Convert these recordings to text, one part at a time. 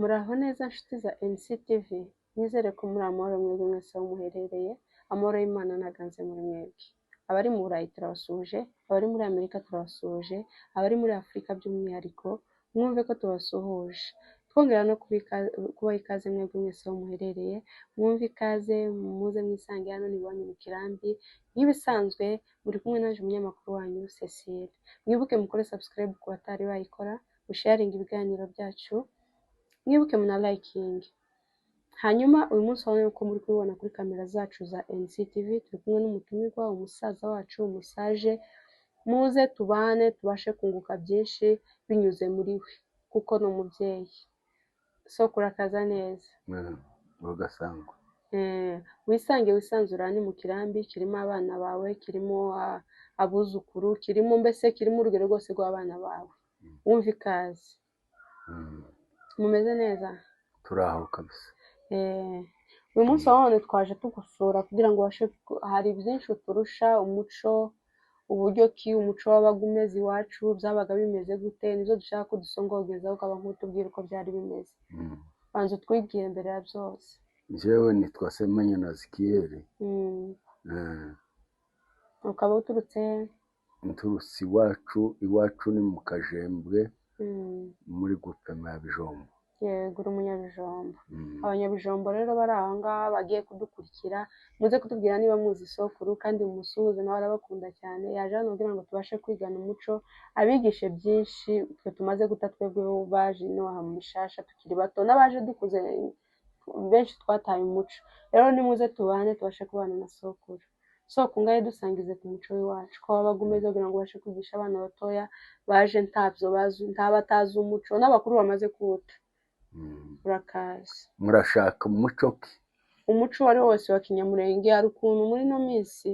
Muraho neza nshuti za NCTV, nizere ko muri amahoro mwebwe mwese aho muherereye, amahoro y'Imana ntaganze muri mwebwe. Abari mu Burayi turabasuhuje, abari muri Amerika turabasuhuje, abari muri Afurika by'umwihariko mwumve ko tubasuhuje. Twongera no kubaha ikaze mwebwe mwese aho muherereye, mwumve ikaze, muze mwisange hano ni iwanyu mu kirambi, nk'ibisanzwe muri kumwe nanjye umunyamakuru wanyu Cecile. Mwibuke mukore subscribe ku batari bayikora, musharinge ibiganiro byacu, mwibuke munalikinge. Hanyuma uyu munsi urabona yuko muri kubibona kuri kamera zacu za NCTV, turi kumwe n'umutumirwa, umusaza wacu, umusaje, muze tubane tubashe kunguka byinshi binyuze muri we, kuko ni umubyeyi. Soko urakaza neza. Ugasangwa. Wisange wisanzura ni mu kirambi kirimo abana bawe, kirimo abuzukuru, kirimo mbese kirimo urugero rwose rw'abana bawe. Wumve ikaze. Mumeze neza? Turi aho kabisa. Uyu munsi wa none twaje tugusura kugira ngo ubashe hari byinshi uturusha umuco, uburyo ki umuco wabaga umeze iwacu, byabaga bimeze gute, nibyo dushaka ko dusongogezaho ukaba nk'utubwira uko byari bimeze. Banza utwibwire mbere ya byose. Njyewe nitwa Semanya Ezekiyeli. Ukaba uturutse he? Nturutse iwacu, iwacu ni mu Kajembwe, muri grupema ya Bijombo. Yego, uri umunyabijombo. Abanyabijombo rero bari aho ngaho bagiye kudukurikira, muze kutubwira niba muzi isokuru kandi mumusuhuze, nawe arabakunda cyane. Yaje hano kugira ngo tubashe kwigana umuco, abigishe byinshi twe tumaze guta, twebwe baje ino aha mu mishasha tukiri bato, n'abaje dukuze benshi twataye umuco. Rero nimuze tubane tubashe kubana na sokuru. Soko ngahe dusangize ku muco w'iwacu ko wabaga umeze, kugira ngo ubashe kwigisha abana batoya baje ntabyo bazi, ntabatazi umuco, n'abakuru bamaze kuwuta. Urakaza. Murashaka umuco ki? Umuco uwo ari wo wose wa kinyamurenge. Hari ukuntu muri ino minsi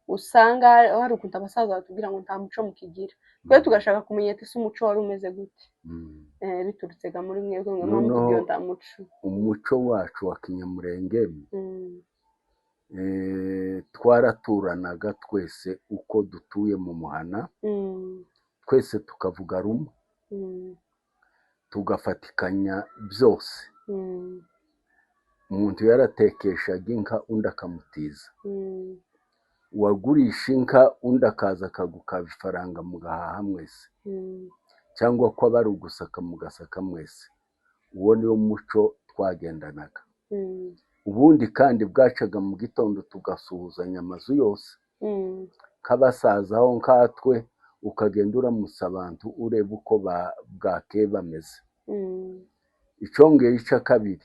usanga hari ukuntu abasaza batubwira ngo nta muco mukigira, twe tugashaka kumenya ati ese umuco wari umeze gute? Biturutse ga muri mwebwe mwe Noneho mutubwira nta muco. Umuco wacu wa kinyamurenge, twaraturanaga twese uko dutuye mu muhana, twese tukavuga rumwe, tugafatikanya byose. Umuntu yaratekeshaga inka undi akamutiza, uwagurisha inka undi akaza akagukaba ifaranga mugahaha mwese, cyangwa ko aba ari ugusaka mugasaka mwese. Uwo niwo muco twagendanaga. Ubundi kandi bwacaga mu gitondo tugasuhuzanya amazu yose, nk'abasaza aho nkatwe, ukagenda uramutsa abantu ureba uko bwakeye bameze. Icongeye ica kabiri,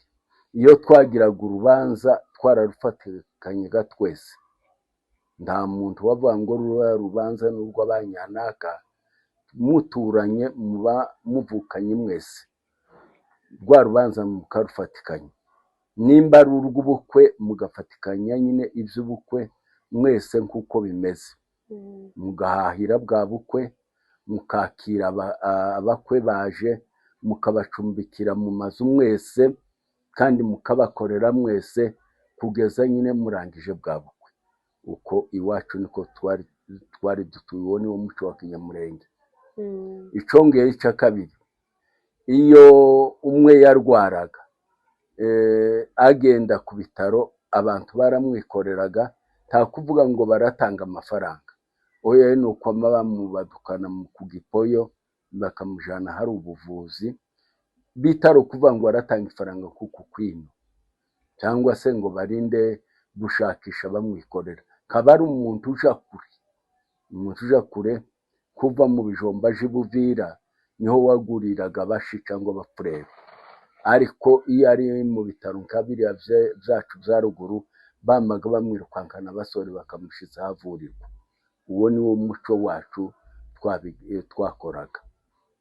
iyo twagiraga urubanza twararufatanyaga twese, nta muntu wavuga ngo ruriya rubanza ni urw'abanyanaka, muturanye muba muvukanye mwese, rwa rubanza mukarufatikanya. Nimba ari urw'ubukwe mugafatikanya nyine iby'ubukwe mwese nk'uko bimeze, mugahahira bwa bukwe, mukakira abakwe baje, mukabacumbikira mu mazu mwese, kandi mukabakorera mwese kugeza nyine murangije bwa bukwe. Uko iwacu niko twari dutuye, uwo niwo muco wa kinyamurenge. Icongeye ica kabiri, iyo umwe yarwaraga agenda ku bitaro, abantu baramwikoreraga, nta kuvuga ngo baratanga amafaranga, oya, ni uko bamubadukana ku gipoyo bakamujana hari ubuvuzi, bitari ukuvuga ngo baratanga ifaranga kuko kwino, cyangwa se ngo barinde gushakisha bamwikorera. Kaba ari umuntu uja kure, umuntu uja kure kuva mu Bijombo aje i Buvira, niho waguriraga abashi cyangwa abapfurere. Ariko iyo ari mu bitaro nka biriya byacu bya ruguru, bamaga bamwirukankana abasore bakamushitsa aho avurirwa. Uwo ni wo muco wacu twakoraga.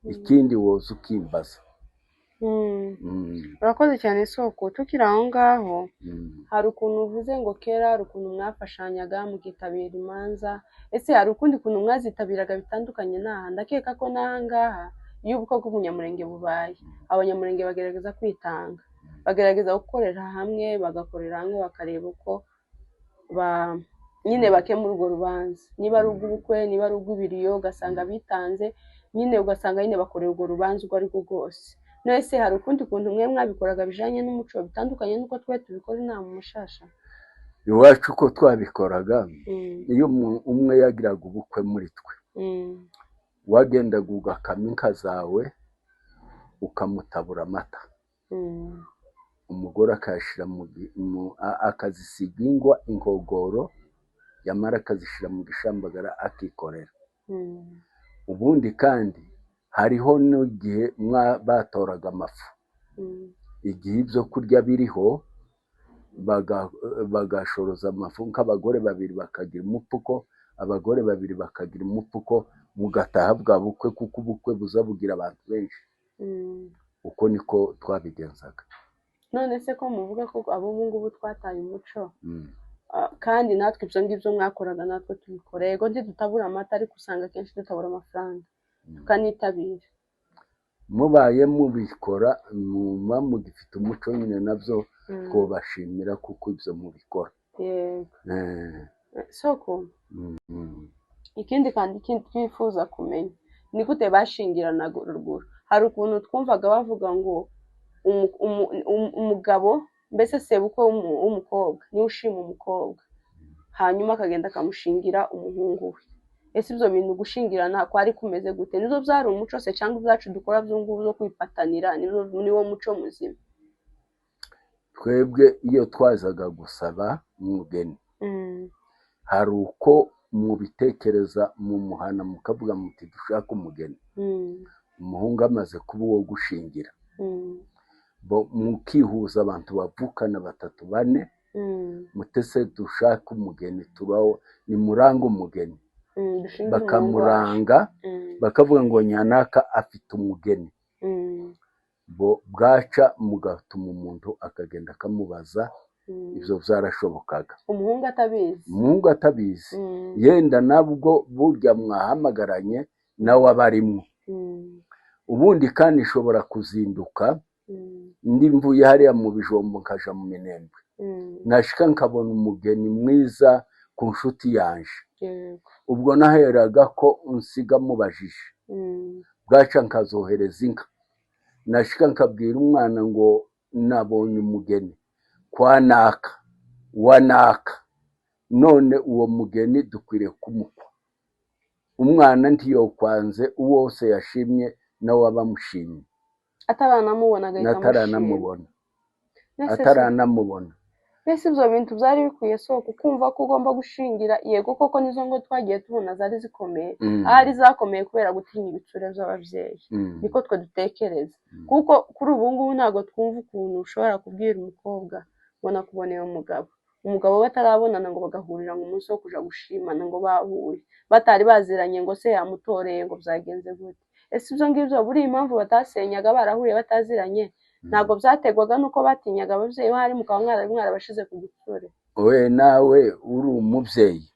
Ikindi woza ukimbaza. Urakoze cyane soko. Tukiri aho ngaho, hari ukuntu uvuze ngo kera hari ukuntu mwafashanyaga mukitabira imanza, ese hari ukundi kuntu mwazitabiraga bitandukanye n'aha? Ndakeka ko n'aha ngaha iyo ubukwe bw'umunyamurenge bubaye, abanyamurenge bagerageza kwitanga, bagerageza gukorera hamwe, bagakorera hamwe, bakareba uko nyine bakemura urwo rubanza, niba ari urw'ubukwe, niba ari urw'ibiriyo, ugasanga bitanze nyine, ugasanga nyine bakorera urwo rubanza urwo ari rwo rwose. None se hari ukundi kuntu mwe mwabikoraga bijanye n'umuco bitandukanye n'uko twe tubikora inama mu Mushasha? Iwacu uko twabikoraga, iyo umwe yagiraga ubukwe muri twe, wagendaga ugakama inka zawe ukamutabura amata, umugore akayashira akazisiga ingwa inkongoro, yamara akazishyira mu gishambagara akikorera. Ubundi kandi hariho n'igihe batoraga amafu, igihe ibyo kurya biriho bagashoroza amafu, nk'abagore babiri bakagira umupfuko, abagore babiri bakagira umupfuko, mugataha bwa bukwe, kuko ubukwe buza bugira abantu benshi. Uko niko twabigenzaga. None se ko muvuga ko abo ngubu twataye umuco, kandi natwe ibyo ngibyo mwakoraga natwe tubikora, yego ntidutabura amata, ariko usanga akenshi dutabura amafaranga tukanitabira. Mubaye mubikora muba mugifite umuco nyine, nabyo twobashimira kuko ibyo mubikora. Yego soko. Ikindi kandi twifuza kumenya ni gute bashingiranaga ruguru. Hari ukuntu twumvaga bavuga ngo umugabo, mbese sebukwe w'umukobwa niwe ushima umukobwa, hanyuma akagenda akamushingira umuhungu we. Ese ibyo bintu gushingirana kwari kumeze gute? Nibyo byari umuco se, cyangwa ibyacu dukora by'ubungubu zo kwipatanira niwo muco muzima? Twebwe iyo twazaga gusaba umugeni, hari uko mubitekereza mu muhana mukavuga muti dushaka umugeni, umuhungu amaze kuba uwo gushingira, mukihuza abantu bavukana batatu bane, mutese dushaka umugeni, turaho nimuranga umugeni, bakamuranga, bakavuga ngo nyanaka afite umugeni, bwaca mugatuma umuntu akagenda akamubaza. Ibyo byarashobokaga. Umuhungu atabizi. Umuhungu atabizi, yenda nabwo burya mwahamagaranye nawe aba arimo. Ubundi kandi ishobora kuzinduka ndi mvuye hariya mu bijombo nkaja mu Minembwe, nashika nkabona umugeni mwiza ku nshuti yanje, ubwo naheraga ko nsiga mubajije, bwaca nkazohereza inka, nashika nkabwira umwana ngo nabonye umugeni kwa naka wa naka, none uwo mugeni dukwiriye kumukwa. Umwana ntiyokwanze, uwo wose yashimye nawe abamushimye, ataranamubona. Ataranamubona. Mbese ibyo bintu byari bikwiye soko kumva ko ugomba gushingira? Yego koko nizo ngo twagiye tubona zari zikomeye, ahari zakomeye kubera gutinya ibitsure by'ababyeyi, niko twe dutekereza. Kuko kuri ubu ngubu ntabwo twumva ukuntu ushobora kubwira umukobwa ngo nakuboneye umugabo, umugabo batarabonana ngo bagahurira ngo umunsi wo kuja gushimana ngo bahuye batari baziranye, ngo se yamutoreye, ngo byagenze gute? Ese ibyo ngibyo buriya impamvu batasenyaga barahuye bataziranye, ntabwo byategwaga nuko batinyaga ababyeyi bahari, mukaba mwarabashize ku gitsure? We nawe uri umubyeyi,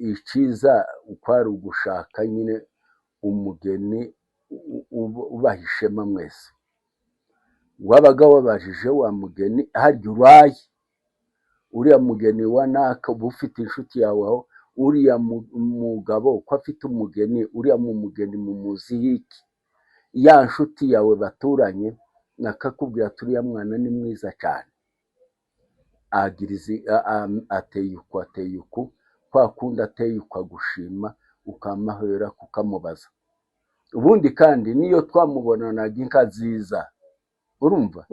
iciza uko ari ugushaka nyine umugeni ubaha ishema mwese. Wabaga wabajije wa mugeni harya uraye, uriya mugeni wa naka uba ufite inshuti yawe aho, uriya mugabo ko afite umugeni, uriya mugeni mumuzi hiki? Ya nshuti yawe baturanye nakakubwira turiya mwana ni mwiza cyane, ateye uku ateye uku, kwa kundi ateye uku agushima, ukamahera kukamubaza. Ubundi kandi niyo twamubonanaga inka nziza, urumva,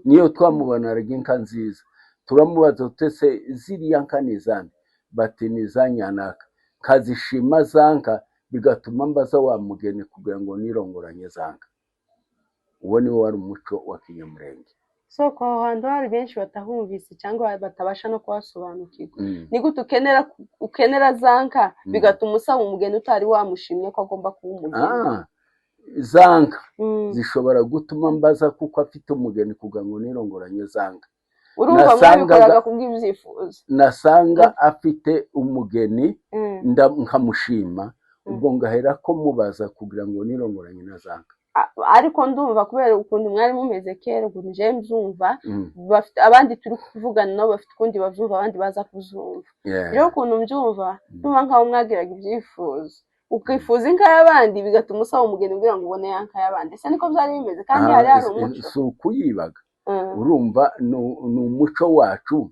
niyo twamubonanaga inka nziza turamubaza tutese ziriya nka ni izande? Bati ni iza nyanaka. Nkazishima za nka, bigatuma mbaza wa mugeni kugira ngo nirongoranye za nka. Uwo niwo wari umuco wa Kinyamurenge. Soko aho hantu hari benshi batahumvise cyangwa batabasha no kuhasobanukirwa. Ni gute ukenera za nka bigatuma usaba umugeni utari wamushimye ko agomba kuba umugeni? Za nka zishobora gutuma mbaza kuko afite umugeni kugira ngo nirongoranye za nka. Urumva mwabikoraga kubw'ibyifuzo. Nasanga afite umugeni nkamushima, ubwo ngahera ko mubaza kugira ngo nirongoranye na za nka. Ariko ndumva kubera ukuntu mwari mumeze kera, ukuntu nje mbyumva, bafite abandi turi kuvugana nabo bafite ukundi bavyumva, abandi baza kuzumva. Rero ukuntu mbyumva, ndumva nkaho mwagiraga ibyifuzo. Ukifuza inka y'abandi, bigatuma usaba umugeni kugira ngo ubone ya nka y'abandi. Ese niko byari bimeze kandi hari hari umuco? Si ukuyibaga. Urumva ni umuco wacu.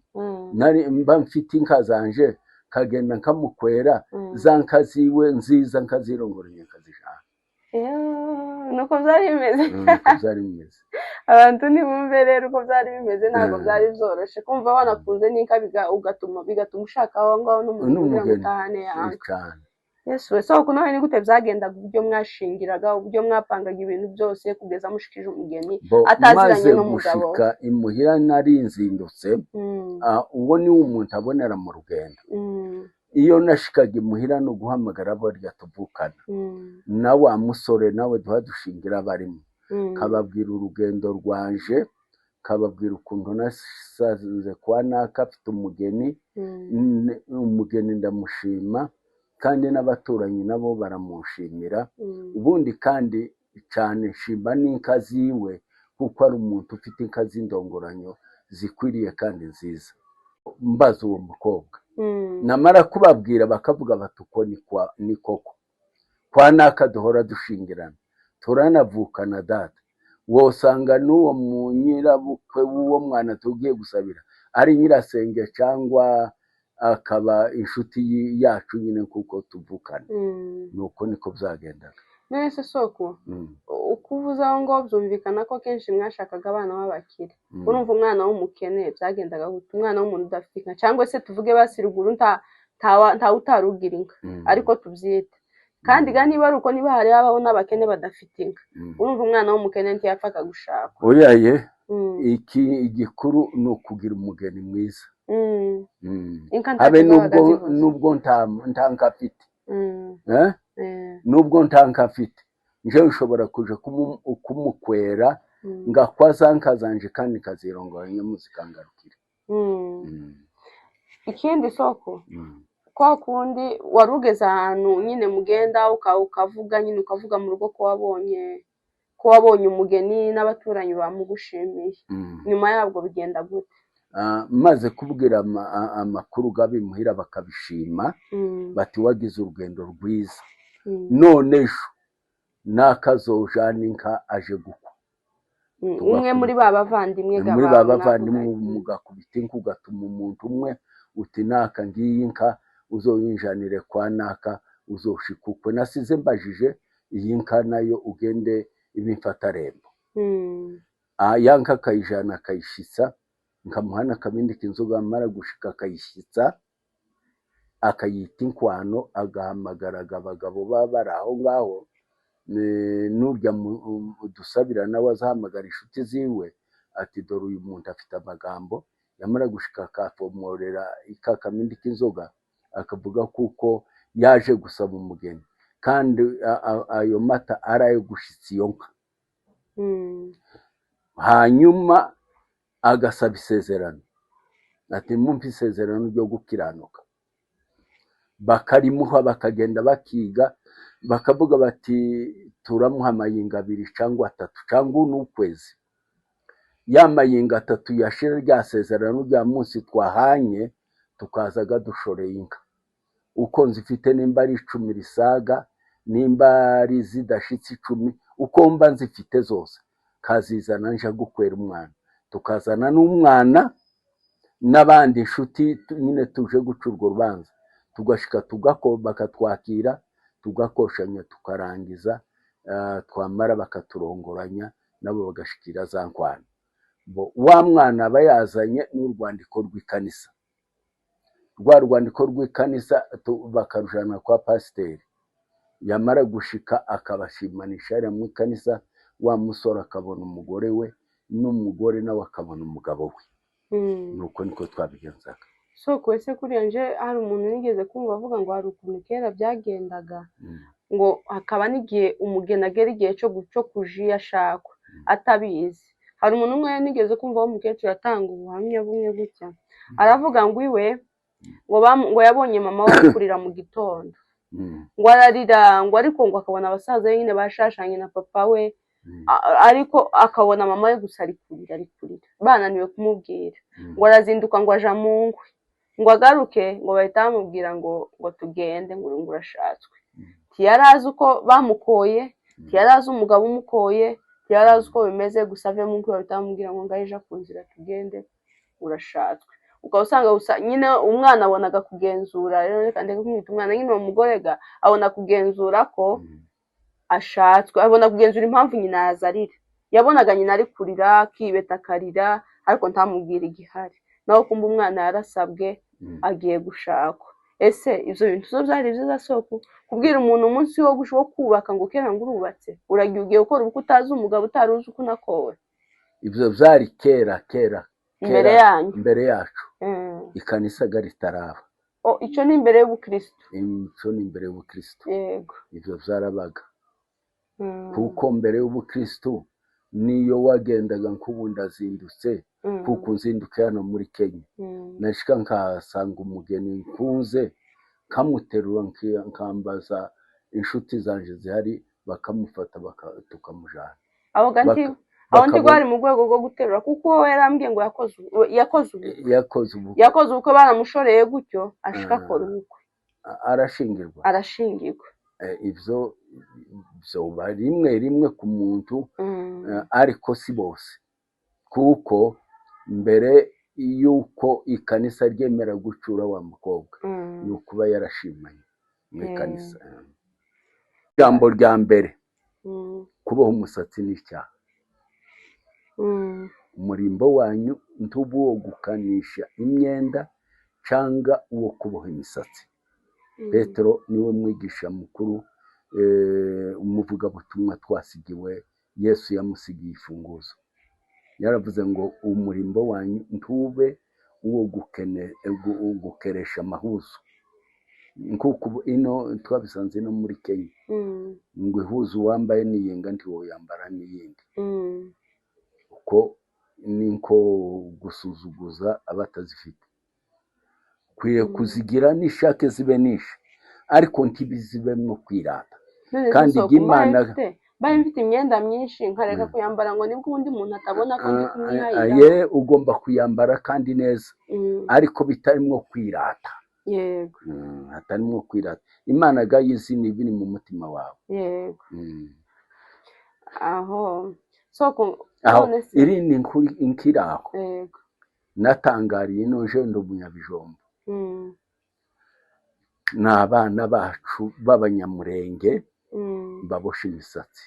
Nari mba mfite inka zanje, kagenda nkamukwera za nka ziwe nziza, nkazirongoranya, nkazijana. Nuko byari bimeze. Nuko byari bimeze. Abantu ntibumve rero uko byari bimeze, ntabwo byari byoroshye kumva wanakunze n'inka bigatuma ushaka aho ngaho n'umugeni kugira ngo utahane ya nka. Cyane. Yesu we! Soko, nawe ni gute byagendaga, uburyo mwashingiraga, uburyo mwapangaga ibintu byose kugeza mushikije umugeni ataziranye Maze n'umugabo? gushika imuhira nari nzindutse, uwo niwo umuntu abonera mu rugendo. Iyo nashikaga imuhira no guhamagara barya tuvukana na wa musore nawe duha dushingira barimo, kababwira urugendo rwanje, kababwira ukuntu nasanze kwa naka afite umugeni, umugeni ndamushima, kandi n'abaturanyi nabo baramushimira. Ubundi kandi cyane nshima n'inka ziwe, kuko ari umuntu ufite inka z'indongoranyo zikwiriye kandi nziza. Mbaza uwo mukobwa, namara kubabwira bakavuga bati uko ni koko kwa naka duhora dushingirana, turanavukana data, wosanga n'uwo mu nyirabukwe w'uwo mwana tugiye gusabira ari nyirasenge cyangwa akaba inshuti yacu nyine kuko tuvukana. Nuko niko byagendaga. None se Soko, uko uvuze aho ngaho byumvikana ko akenshi mwashakaga abana b'abakire. Urumva umwana w'umukene byagendaga gute? Umwana w'umuntu udafite inka, cyangwa se tuvuge basi ruguru ntawe utarugira inka, ariko tubyite kandi ga niba ari uko, niba hari habaho n'abakene badafite inka, urumva umwana w'umukene ntiyapfaga gushakwa. Oyaye, iki igikuru ni ukugira umugeni mwiza. Inka Habe ntacyo zabaga nubwo zivuze. Nubwo nta nka afite, nubwo nta nka afite, njewe nshobora kuja kumukwera, ngakwa za nka zanje kandi nkazirongoranya muzikangarukira. Ikindi Soko, kwa kundi wari ugeze ahantu nyine mugenda ukavuga nyine, ukavuga mu rugo ko wabonye umugeni n'abaturanyi bamugushimiye, nyuma yabwo bigenda gute? Maze kubwira amakuru gabimuhira bakabishima, bati wagize urugendo rwiza, none ejo nakazojana inka aje gukwa. Umwe muri ba bavandimwe ga muri ba bawe bavandimwe, mwavuganye. Mugakubita inka, ugatuma umuntu umwe uti naka ngiyi nka uzoyinjanire kwa naka, uzoshika ukwe nasize mbajije iyi nka nayo ugende ibimfatarembo. Ya nka akayijana akayishitsa, nkamuha n'akabindi k'inzoga, amara gushika akayishyitsa, akayita inkwano, agahamagaraga abagabo baba bari aho ngaho, n'urya dusabira nawe azahamagara inshuti ziwe ati dore uyu muntu afite amagambo. Yamara gushika akafomorera kakamindi k'inzoga, akavuga kuko yaje gusaba umugeni, kandi ayo mata ari ayo gushitsa iyo nka. Hanyuma agasaba isezerano ati mumpe isezerano ryo gukiranuka, bakarimuha, bakagenda bakiga, bakavuga bati turamuha amayinga abiri cyangwa atatu cyangwa n'ukwezi. Ya mayinga atatu yashira, rya sezerano rya munsi twahanye, tukazaga dushoreye inka uko nzifite, nimba ari 10 risaga, nimba ari zidashitse 10, uko mba nzifite zose kazizana nja gukwera umwana, tukazana n'umwana n'abandi inshuti nyine tuje guca urwo rubanza, tugashika bakatwakira, tugakoshanya, tukarangiza, twamara bakaturongoranya, nabo bagashikira za nkwano. Bo wa mwana aba yazanye n'urwandiko rw'ikanisa, rwa rwandiko rw'ikanisa bakarujana kwa pasiteri, yamara gushika akabashimanisha hariya mu ikanisa, wa musore akabona umugore we n'umugore nawe akabona umugabo we. Nuko niko twabigenzaga. Soko, ese kuriya nje hari umuntu nigeze kumva avuga ngo hari ukuntu kera byagendaga, ngo hakaba n'igihe umugeni agera igihe cyo kuja iyo ashakwa atabizi. Hari umuntu umwe nigeze kumva w'umukecuru atanga ubuhamya bumwe gutya, aravuga ngo iwe ngo yabonye mama we ari kurira mu gitondo, ngo ararira, ngo ariko ngo akabona abasaza be nyine bashashanye na papa we, ariko akabona mama we gusa ari kurira, ari kurira, bananiwe kumubwira. Ngo arazinduka, ngo aja mu ngwe, ngo agaruke, ngo bahita bamubwira ngo tugende, ngo urashatswe. Ntiyari azi uko bamukoye, ntiyari azi umugabo umukoye, ntiyari azi uko bimeze, gusa ave mu nkuba bitamubwira ngo ngaho ejo ku nzira tugende urashatswe. Ukaba usanga gusa nyine umwana abonaga kugenzura, rero reka ndeke kumwita umwana, nyine uwo mugore ga abona kugenzura ko ashatswe, abona kugenzura impamvu nyina yazarira. Yabonaga nyina ari kurira akibeta akarira, ariko ntamubwire igihari. Naho kumva umwana yarasabwe agiye gushakwa. Ese ibyo bintu zo byari byiza soko kubwira umuntu umunsi wo kubaka ngo kera ngo urubatse, uragiye ugiye gukora ubukwe utazi umugabo, utari uzi uko unakowe? Ibyo byari kera kera imbere yanyu, imbere yacu, ikanisa ritaraba. Icyo ni imbere y'ubukristo. Icyo ni imbere y'ubukristo. Yego. Ibyo byarabaga kuko mbere y'ubukristo niyo wagendaga nk'ubu ndazindutse, kuko nzinduka hano muri Kenya, nashika nkahasanga umugeni nkunze, nkamuterura, nkambaza inshuti zanje zihari, bakamufata tukamujana. Aho ndi rwari mu rwego rwo guterura, kuko we yarambwiye ngo yakoze ubukwe. Yakoze ubukwe. Yakoze ubukwe, baramushoreye gutyo ashika akora ubukwe. Arashingirwa. Arashingirwa. Ibyo byoba rimwe rimwe ku muntu, ariko si bose, kuko mbere y'uko ikanisa ryemera gucura wa mukobwa, ni ukuba yarashimanye mu ikanisa. Ijambo rya mbere, kuboha umusatsi n'icyaha. Umurimbo wanyu ntuba uwo gukanisha imyenda cyangwa uwo kuboha imisatsi. Petero niwe mwigisha mukuru, umuvugabutumwa twasigiwe. Yesu yamusigiye ifunguzo, yaravuze ngo umurimbo wanyu ntube uwo gukeresha amahuzu, nkuko ino twabisanze no muri Kenya, ngo ihuzu wambaye n'iyenga ntiwoyambara n'iyindi, uko ni nko gusuzuguza abatazifite. Ukwiye kuzigira n'ishake zibe nishe, ariko ntibizibemwo kwirata. Kandi Imana mbaye mfite imyenda myinshi nkareka kuyambara ngo nibwo undi muntu atabona ko ndi kumwihayira. Ye, ugomba kuyambara kandi neza, ariko bitarimo kwirata. Yego. Hatarimo kwirata. Imana ga yizi ni ibiri mu mutima wawe. Yego. Aho soko. Aho iri ni inkiraho. Yego. Natangariye ino je ndi umunyabijumba. Ni abana bacu b'abanyamurenge babosha imisatsi,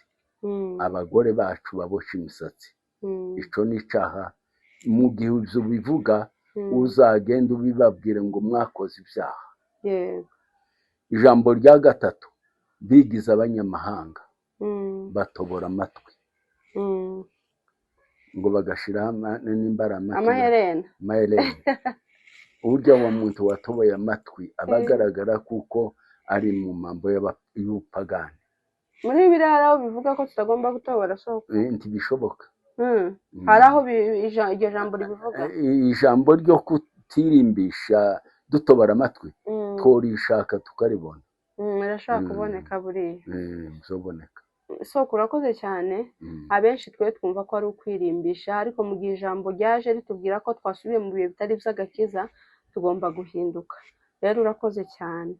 abagore bacu babosha imisatsi. Ico ni icaha. Mu gihe ivyo bivuga, uzagenda ubibabwire ngo mwakoze ibyaha. Ijambo rya gatatu, bigize abanyamahanga, batobora amatwi ngo bagashiraho nimba ari amatwi, amaherena. Amaherena. Burya wa muntu watoboye amatwi aba agaragara kuko ari mu mambo y'ubupagani. Muri Bibiliya hari aho bivuga ko tutagomba gutobora soko? Ntibishoboka. Hari aho iryo jambo ribivuga? Ijambo ryo kutirimbisha dutobora amatwi, tworishaka tukaribona. Rirashobora kuboneka buriya. Bizoboneka. Soko, urakoze cyane. Abenshi twe twumva ko ari ukwirimbisha, ariko mu gihe ijambo ryaje ritubwira ko twasubiye mu bihe bitari iby'agakiza, tugomba guhinduka. Rero urakoze cyane.